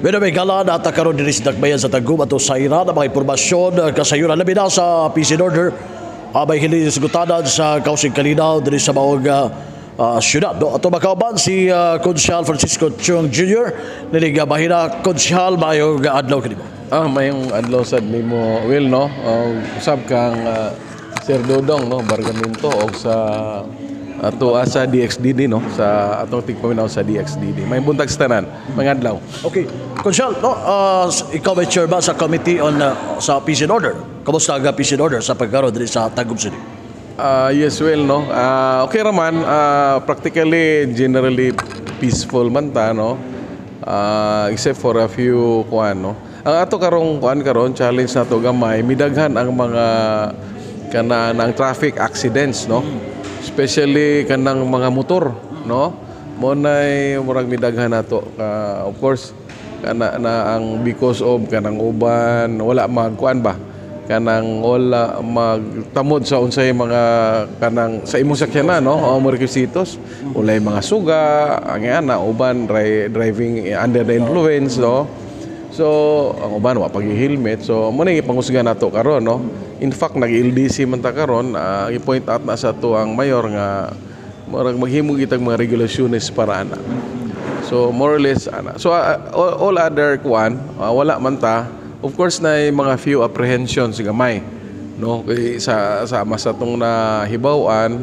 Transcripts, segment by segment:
Bueno, may gala na ata karon diri sa Dakbayan sa Tagum ato sa Iran ang mga impormasyon kasayuran labi na sa peace and order may hili sugutanan sa kausig kalinaw diri sa maong syudad. No? Ato makauban si Konsehal Francisco Chung Jr. Nilig mahina, Konsehal, maayong adlaw kanimo. Ah, mayong adlaw sad nimo, Will, no. Usab kang Sir Dodong, no, Bargaminto og sa ato sa DXDD, no, sa atong tigpaminaw sa DXDD. May buntag sa tanan, mga adlaw. Okay, Konsehal, no, ikaw may chairman sa Committee on sa Peace and Order. Kamusta ang peace and order sa pagkaroon diri sa Tagum City? Ah, yes, well, no. Ah, okay raman, practically generally peaceful man ta, no. Except for a few kuan, no. Ang ato karong kuan karon, challenge nato gamay, midaghan ang mga kana ng traffic accidents, no. Especially kanang mga motor, no. Mo nay murag midaghan nato. Of course, kana na ang because of kanang uban wala magkuan ba, kanang wala magtamod sa unsay mga kanang sa imong sakyanan, no, o mo requisitos, walay mga suga ang ana, uban driving under the influence, no. So ang uban wa pag helmet, so mo na ipangusga nato karon, no. In fact, nag LDC man ta karon, i-point out na sa ato ang mayor nga murag maghimo kitag mga regulasyones para ana. So more or less ana. So all other kuan, wala man ta. Of course na mga few apprehensions gamay, no, kay sa mas atong nahibaw-an,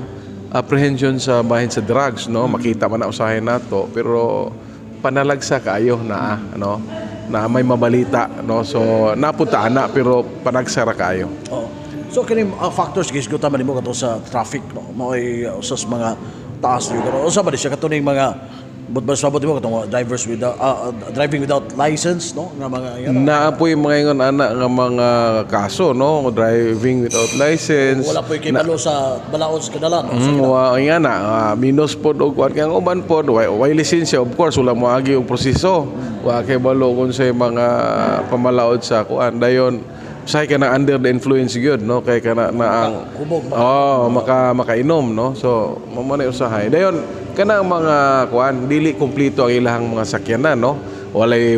apprehension sa bahin sa drugs, no, makita man na usahay nato, pero panalagsa kaayo na, no, na may mabalita, no. So napunta ana, pero panagsa ra kaayo. Oh. So kini factors gisgutan man nimo kato sa traffic, no, mao'y usas mga taas niyo karon. Usa ba di siya katuning mga but ba sabot mo katong drivers with driving without license, no, nga mga yan? Naa po'y mga ingon ana nga mga kaso, no, driving without license. Wala po'y kibalo sa balaod sa kadalan, no? Wa nga na minus pod og kuan kay ang uban pod way lisensya, of course wala moagi og proseso. Wa kay balo kung sa mga pamalaod sa kuan, dayon usahay ka na under the influence gyud, no, kay kana na ang Hubog. Oh, makainom, no. So mao na usahay. Dayon kanang mga kuan, dili kumpleto ang ilahang mga sakyanan, no. Walay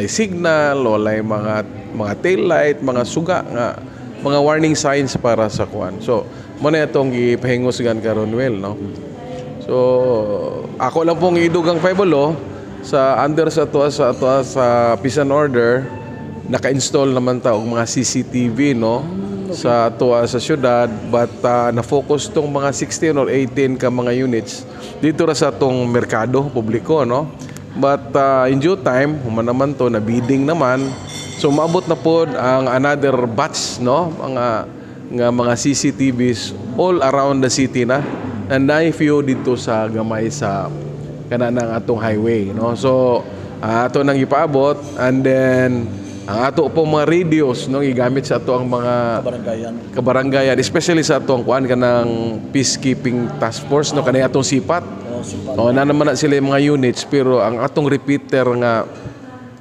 signal, walay mga tail light, mga suga nga mga warning signs para sa kuan. So mo na itong gipahingusgan karon, well, no. So ako lang pong idugang pahibalo sa under sa ato sa peace and order, naka-install naman ta og mga CCTV, no, sa ato sa syudad, but na-focus tong mga 16 or 18 ka mga units dito ra sa atong merkado publiko, no. But in due time, human naman to na bidding naman, so maabot na pod ang another batch, no, mga nga mga CCTVs all around the city na, and naay few dito sa gamay sa kana ng atong highway, no. So ato nang ipaabot, and then ang ato po mga radios, no, gigamit sa ato ang mga Kabaranggayan. Kabaranggayan, especially sa atong kuan, kanang peacekeeping task force, no, kanay atong sipat. Oh, sipat. Oh, na naman na sila yung mga units, pero ang atong repeater nga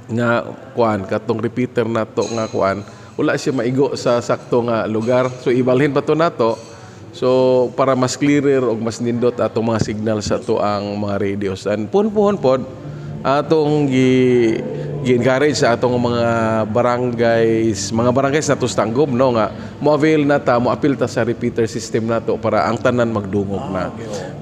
nga kuan, katong repeater nato nga kuan, wala siya maigo sa sakto nga lugar. So ibalhin pa to nato. So para mas clearer og mas nindot atong mga signal sa ato ang mga radios. And puhon-puhon pod atong gi gi-encourage sa atong mga barangays nato sa Tanggob, no, nga mo avail na ta, mo apil ta sa repeater system nato para ang tanan magdungog na.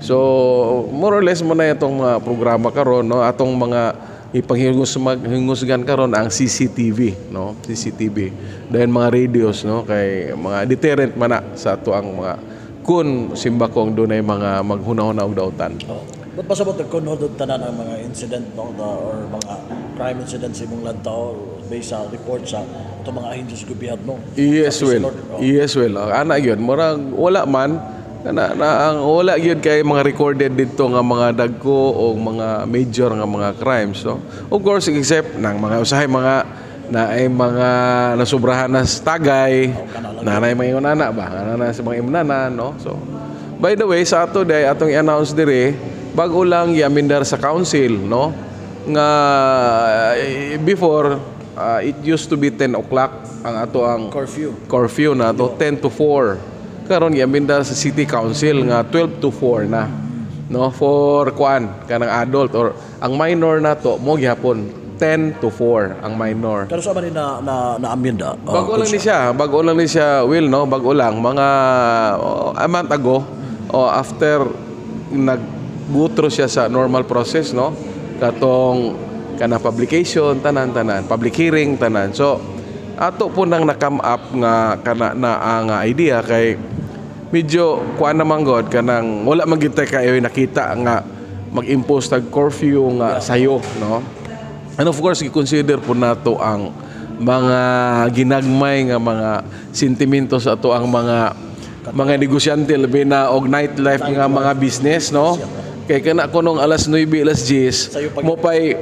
So more or less mo na itong mga programa karon, no, atong mga ipanghingos maghingusgan karon ang CCTV, no, CCTV. Then mga radios, no, kay mga deterrent man na sa ato ang mga kun simbakong dunay mga maghuna-huna og dautan. Oh. But pasabot kun hudod tanan ang mga incident, no, or mga crime incidents sa imong lantaw based sa report sa itong mga ahensya sa gobyerno? Yes, Sa peace well. and order, oh. Yes, well. Ana gyud, murag wala man na, na ang wala gyud kay mga recorded dito nga mga dagko o mga major nga mga crimes, no. Of course, except nang mga usahay mga na ay mga nasubrahan na sa tagay, na nay mga ingon ana ba, ana na sa mga imnana, no. So by the way, sa ato day atong i-announce dire, bago lang giamendar sa council, no, nga before it used to be 10 o'clock ang ato ang Curfew. Curfew na to, 10 to 4. Karon giamendar sa city council nga 12 to 4 na, no, for kuan kanang adult or ang minor na to mo gihapon. 10 to 4 ang minor. Pero sa man ni na na na amyenda? Bago lang ni siya, bago lang ni siya, Will, no? Bago lang mga, oh, a month ago, oh, after nag go through siya sa normal process, no? Katong kana publication, tanan-tanan, public hearing, tanan. So, ato po nang na-come up nga kana na ang idea kay medyo kuan naman god, kanang wala man gyud tay kayo nakita nga mag-impose tag curfew nga sayo, no? And of course, i-consider po nato ang mga ginagmay nga mga sentimento sa ato ang mga negosyante, labi na og nightlife nga mga business, no? Kay kana kunong alas 9, alas 10, Sayo pag-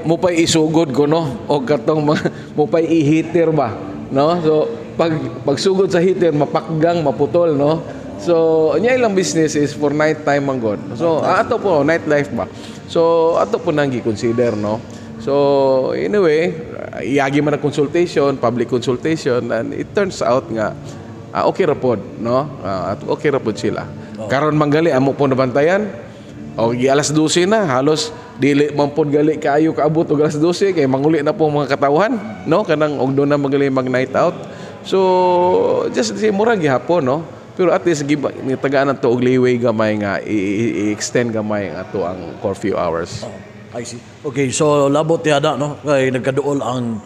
mo pay isugod ko, no, og katong mga, mo pay i-heater ba, no? So pag pagsugod sa heater, mapakgang, maputol, no? So nya ilang business is for night time man god. So ato po nightlife ba, so ato po nang gi-consider, no? So anyway, iagi man ang consultation, public consultation, and it turns out nga okay ra pod, no? At okay ra pod sila karon. Manggali amo po nabantayan o gi alas 12 na halos, dili man pod gali kaayo kaabot og alas 12 kay manguli na po mga katawhan, no? Kanang og doon na magali mag night out. So just say mura gihapon, no? Pero at least give ni tagaan to og leeway gamay nga i-extend gamay ang ato ang curfew hours. I see. Okay, so labot yada, no, kay nagkaduol ang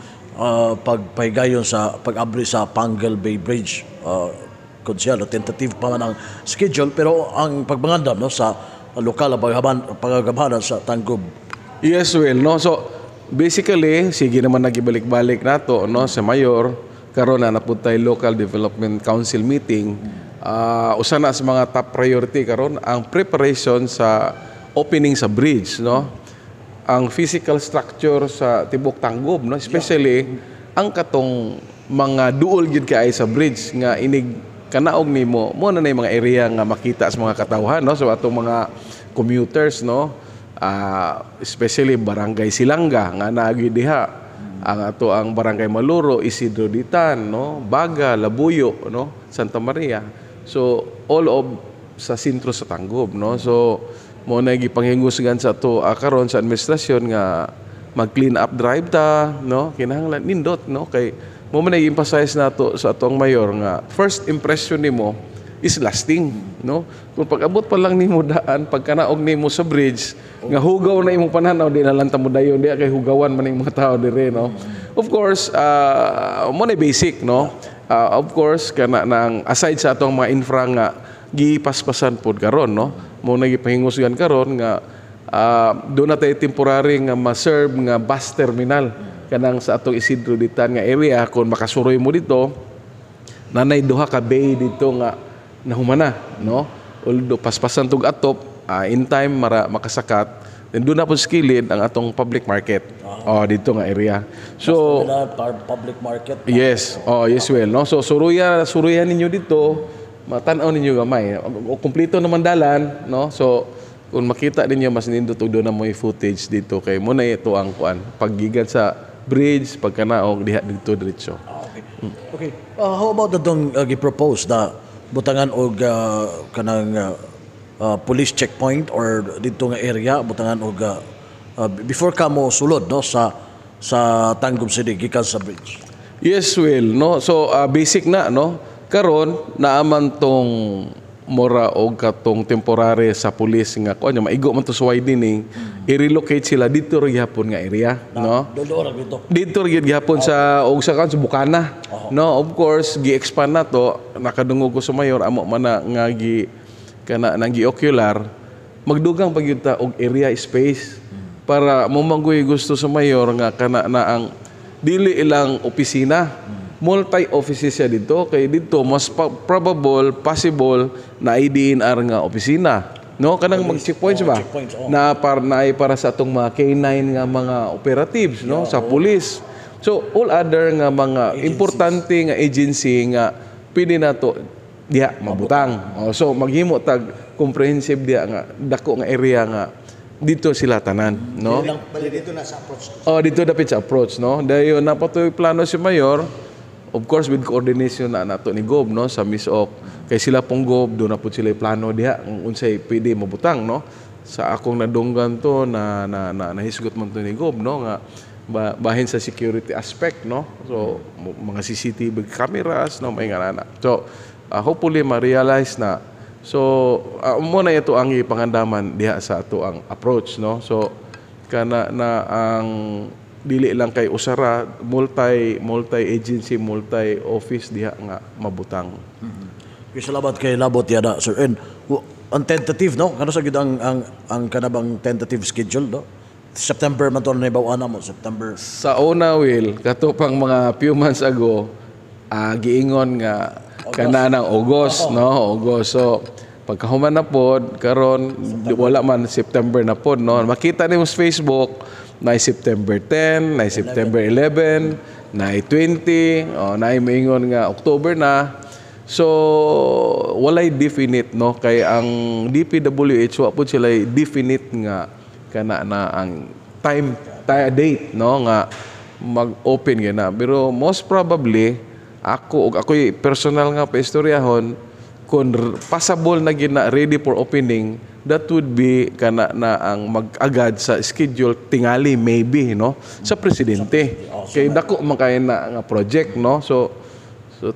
pagpahigayon sa pag-abri sa Panguil Bay Bridge. Konsyelo, tentative pa man ang schedule, pero ang pagmangandam, no, sa lokal na paghagamhanan sa Tangub. Yes, well, no. So basically, sige naman nagibalik-balik nato, no, sa mayor karon na napunta local development council meeting. Usa na sa mga top priority karon ang preparation sa opening sa bridge, no? Ang physical structure sa tibok Tangub, no? Especially ang katong mga duol gid kay sa bridge nga inig kanaog nimo mo na na yung mga area nga makita sa mga katawhan, no? So atong mga commuters, no? Especially Barangay Silanga nga naagi diha, ang ato ang Barangay Maluro, Isidro Ditan, no, Baga, Labuyo, no, Santa Maria. So all of sa sentro sa Tangub, no? So mo na gipanghingusgan sa ato karon sa administrasyon nga mag clean up drive ta, no? Kinahanglan nindot, no? Kay mo man emphasize nato sa atong mayor nga first impression nimo is lasting, no? Kung pag-abot pa lang nimo daan, pagkanaog nimo sa bridge nga hugaw na imong pananaw, di na lang ta mo dayon di kay hugawan man ning mga tao dire, no? Of course, mo na basic, no? Of course, kana nang aside sa atong mga infra nga gipaspasan pod karon, no? Mo na gipahingusgan karon nga doon na tayo temporary nga ma-serve nga bus terminal kanang sa atong Isidro Ditan nga area. Kung makasuroy mo dito, nanay duha ka bay dito nga nahumana, no? Although paspasan tug atop, in time mara makasakat. Then doon na po sa kilid ang atong public market, oh, dito nga area. So Terminal, public market. Yes. Oh, yes, well, no? So suruya suruya ninyo dito, matan-aw ninyo gamay. O, kumpleto naman dalan, no? So kung makita ninyo, mas nindot og doon na mo footage dito kay mo na ito ang kuan paggigan sa bridge, pagkanaog diha dito diretso. Ah, okay. Okay. How about the dong gi-propose na butangan og kanang police checkpoint or dito nga area butangan og before ka mo sulod, no, sa Tangub City gikan sa bridge? Yes, well, no. So basic na, no. Karon naaman tong mora og katong temporary sa pulis nga kuan maigo man to sa widening, i-relocate sila dito ra gihapon nga area, no? Doon ra dito. Dito ra gyud gihapon sa og sa kan sa Bukana. No, of course, gi-expand na to. Nakadungog ko sa mayor, amo man na nga gi kana nang gi-ocular, magdugang pa gyud ta og area space para mo manggoy gusto sa mayor nga kana na ang dili ilang opisina, multi offices siya dito, kay dito mas probable, possible na IDNR nga opisina, no? Kanang mag checkpoints ba Checkpoints, oh. na para na para sa atong mga K9 nga mga operatives, no, sa police. So all other nga mga importante nga agency nga pwede nato diha mabutang. Oh, so maghimo tag comprehensive diha nga dako nga area nga dito sila tanan, no? Bali dito na sa approach. Oh, dito dapit sa approach, no? Dayon napatoy plano si mayor, of course with coordination na nato ni Gob, no, sa MisOcc. Kay sila pong Gob, doon na po sila plano diha kung unsay pwede mabutang, no? Sa akong nadunggan to na na, na nahisgot man to ni Gob, no, nga Bahin sa security aspect, no? So mga CCTV cameras, no, may nga na. So hopefully ma-realize na. So mo na ito ang ipangandaman diha sa ato ang approach, no? So kana na ang dili lang kay usara, multi multi agency, multi office diha nga mabutang. Okay, salamat kay labot yana, sir. And ang tentative, no? Kano sa gyud ang kanabang tentative schedule, no? September man to na ibaw mo, September. Sa una, Will, kato pang mga few months ago, giingon nga kana ng August, no? August. So pagkahuman na pod karon, wala man, September na pod, no? Makita nimo sa Facebook na September 10, na September 11, na 20, oh, na moingon nga October na. So walay definite, no, kay ang DPWH wa pod sila definite nga kana na ang time date, no, nga mag-open gyud na. Pero most probably, ako og ako'y personal nga paistoryahon, kung possible na gyud na ready for opening, that would be kana na ang mag-agad sa schedule tingali maybe, no, sa presidente, kay dako man kay na nga project, no? So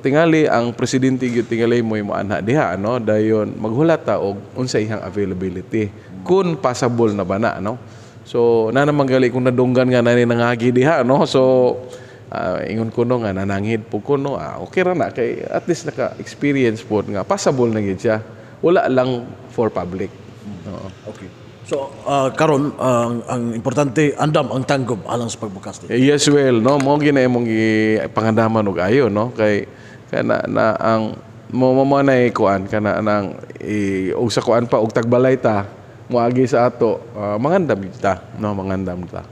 tingali ang presidente gyud tingali mo moanha diha, no? Dayon maghulat ta og unsa iyang availability kung possible na ba na, no? So na naman gali kung nadunggan nga nani nangagi diha, no? So ingon ko, no, nga nananghid po ko, no? Okay ra na kay at least naka-experience po nga possible na gyud siya, wala lang for public. Oo. Okay. So karon ang importante, andam ang Tangub alang sa pagbukas ni. Yes, well, no, mo gina imong pangandaman og ayo, no, kay kana na ang mo mo mo na kuan kana nang og sa kuan pa og tagbalay ta moagi sa ato, mangandam gyud ta, no, mangandam ta.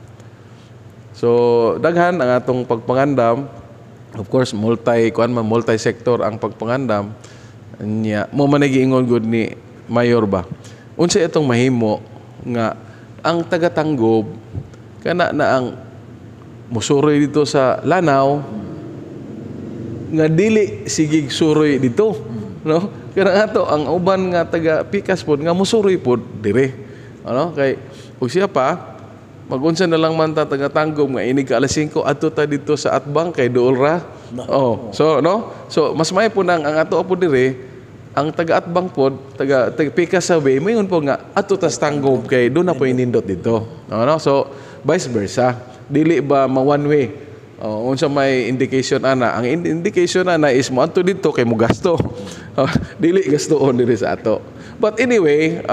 So daghan ang atong pagpangandam. Of course, multi kuan man, multi sector ang pagpangandam nya. Mo man giingon gud ni mayor ba, unsa itong mahimo nga ang taga-Tanggob kana na ang musuroy dito sa Lanao nga dili sigig suroy dito, no? Kana ato ang uban nga taga Pikas pod nga musuroy pod dire, ano, kay ug siya pa magunsa na lang man ta taga Tanggob nga inig ka alas 5 adto ta dito sa Atbang kay duol ra. Oh, so no, so mas may po nang ang ato po dire, ang taga Atbang pod, taga Pikas sa way, moingon po nga adto ta sa Tanggob kay doon na po inindot dito, no? So vice versa, dili ba ma one way? Oh, unsa may indication ana? Ang indication ana is mo adto dito kay mo gasto. Oh, dili gastoon diri sa ato. But anyway,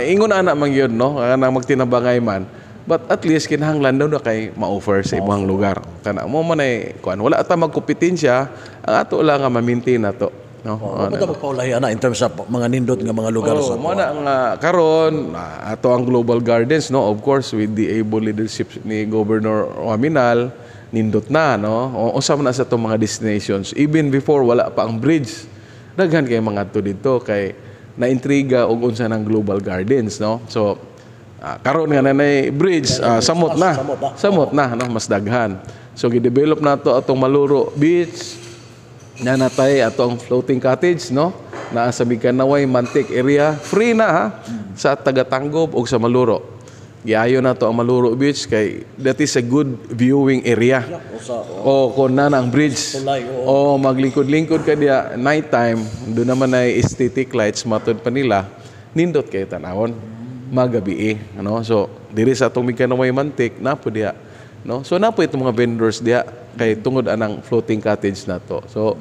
ingon ana man gyud, no, kanang magtinabangay man. But at least kinahanglan daw na kay ma-offer sa imong lugar. Kana mo man ay kuan, wala ta magkompetensya, ang ato lang nga ma-maintain nato, no? Oh, oh, magpaulahi ana in terms of mga nindot nga mga lugar Oh, sa mo na ang karon ato ang Global Gardens, no, of course with the able leadership ni Governor Oaminal, nindot na, no? O usa man na sa itong mga destinations. Even before wala pa ang bridge, daghan kay mga adto dito kay naintriga og unsa ng Global Gardens, no? So karon nga nanay bridge, samot na. Samot na. Samot na, no, mas daghan. So gi-develop nato atong Maluro Beach, na natay atong floating cottage, no, naa sa Bikanaway, Mantik area, free na ha sa taga-Tanggob o sa Maluro. Giayo na to ang Maluro Beach kay that is a good viewing area. Usa, O kung na ang bridge. Tulay, oo. O maglingkod-lingkod ka diya nighttime, doon naman ay aesthetic lights matod pa nila, nindot kay tanawon magabi, ano? So diri sa atong Mikanaway, Mantik na po diya, no? So na po itong mga vendors diya kay tungod anang floating cottage na to. So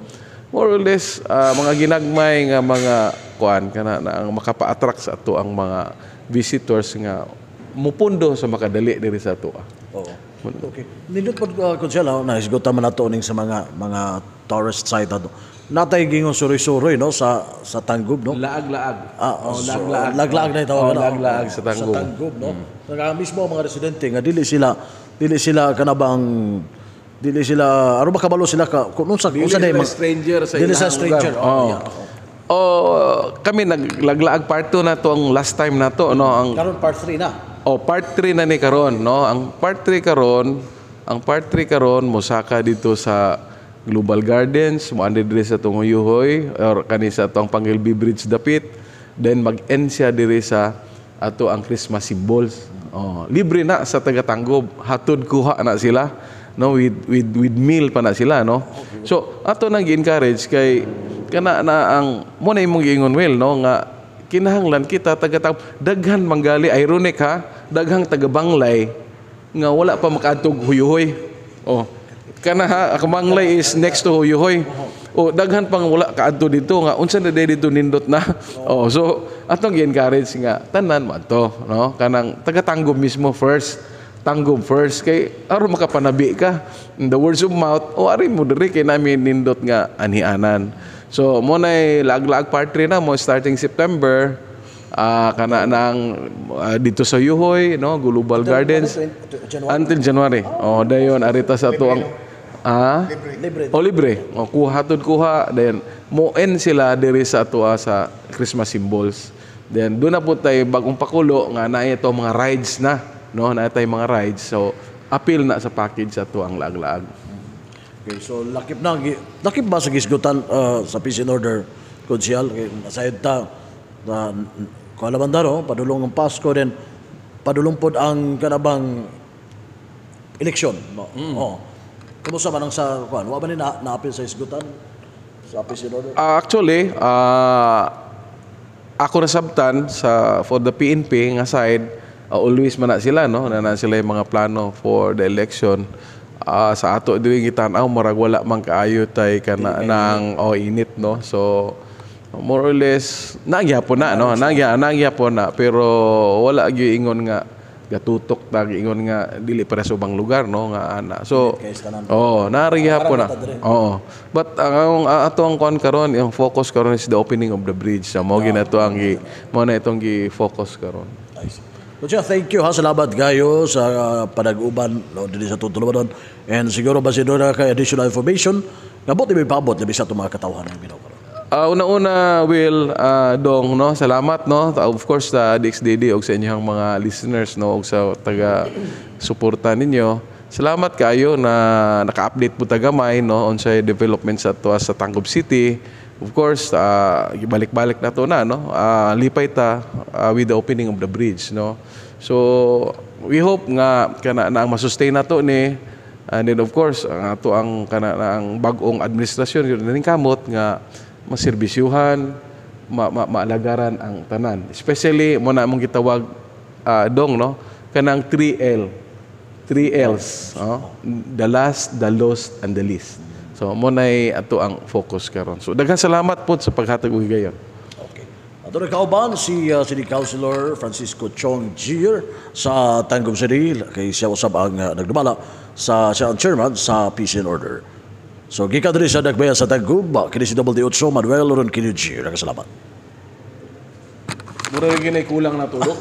more or less mga ginagmay nga mga kuan kana na ang makapa-attract sa ato ang mga visitors nga mupundo sa makadali diri sa ato. Oo. Okay. Nindot pod konsehal, nahisgutan man nato ning sa mga tourist site ato. Natay gingon suroy-suroy, no, sa Tangub, no? Laag-laag. Ah, Oh, so, laag-laag. Laag-laag na itawag Oh, na. laag-laag sa Tangub. Sa Tangub, no? Nga mismo ang mga residente nga dili sila kanabang dili sila aron makabalo sila ka kung unsa Dili unsa day sila stranger sa dili sa ilang stranger. lugar. Oh, Oh. yeah. Oh, kami naglaglaag part 2 na to ang last time na to, no? Ang Karon part 3 na. Oh, part 3 na ni karon, no? Ang part 3 karon mosaka dito sa Global Gardens, mo diri sa Tunguyuhoy or kani sa atong Pangilbi Bridge dapit, then mag-end siya diri sa ato ang Christmas symbols. Oh, libre na sa taga-Tanggob, hatod kuha na sila, no, with meal pa na sila, no. So ato nang gi-encourage kay kana na ang mo na imong giingon, Will, no, nga kinahanglan kita taga daghan manggali, ironic ha, daghang taga Banglay nga wala pa makaadtog Huyuhoy. Oh, kana ha, ang Banglay is next to Huyuhoy. Oh, daghan pang wala kaadto dito nga unsa na dito nindot na. Oh, so atong gi-encourage nga tanan mo adto, no, kanang taga Tanggob mismo first, Tanggob first, kay aron makapanabi ka in the words of mouth o ari mo diri kay namin nindot nga anhianan. So mo nay Laag-Laag part 3 na mo starting September, kana nang dito sa Yuhoy, no, Global Gardens. January. Until January. Oh, dayon arita sa ato ang Libre. O libre. O kuha tud kuha, then mo end sila diri sa ato sa Christmas symbols. Then doon na po tayo bagong pakulo nga naa ito mga rides na, no, naa tay mga rides. So appeal na sa package sa ato ang Laag-Laag. Okay, so lakip na lakip ba sa gisgutan sa peace and order, Konsyal, kay masayod ta na kuan man daro padulong ang Pasko, then padulong pod ang kanabang eleksyon, no? Oh. Kumusta man ang sa kuan? Wa ba ni na naapil sa isgutan sa peace and order? Actually, ako nasabtan sa for the PNP nga side, always man na sila, no, na sila yung mga plano for the election. Sa ato diri gitan-aw, murag wala man kaayo tay kana nang oh init, no. So more or less nagyapon na, no, nagyapon na, pero wala gyud ingon nga gatutok ta, ingon nga dili para sa ubang lugar, no, nga ana. So Kay sa tanan. Oh, nari gyapon na. Oo. But ang ato ang kuan karon, yung focus karon is the opening of the bridge. So mo gina to ang gi mo na itong gi focus karon. Nice. Konsehal, thank you ha. Salamat kayo sa panag-uban, no, dinhi sa tutuluan. And siguro ba na kay additional information nga buot may paabot labi sa atong mga katawhan ng Ginoo karon? Una-una, Will, Dong, no, salamat, no. Of course sa DXDD og sa inyong mga listeners, no, og sa taga suporta ninyo. Salamat kayo na naka-update po ta gamay, no, unsay development sa ato sa Tangub City. Of course, balik-balik na to na, no. Lipay ta with the opening of the bridge, no. So, we hope nga kana na ang masustain nato ni. And then of course, ang ato ang kana na ang bag-ong administrasyon yun ning kamot nga maserbisyuhan, ma, ma, maalagaran ang tanan. Especially mo na among gitawag, Dong, no, kanang 3L. 3 Ls, oh? The last, the lost and the least. So mo nay ato ang focus karon. So daghang salamat po sa paghatag og higayon. Okay. Ato rin kauban si City Councilor Francisco Chong Gier sa Tangub City, kay siya usab ang nagdumala sa siya ang chairman sa Peace and Order. So gikan diri sa Dakbayan sa Tangub, kini si WD8 Manuel Ron Kini Gier. Salamat. Mura rin kulang na tulog.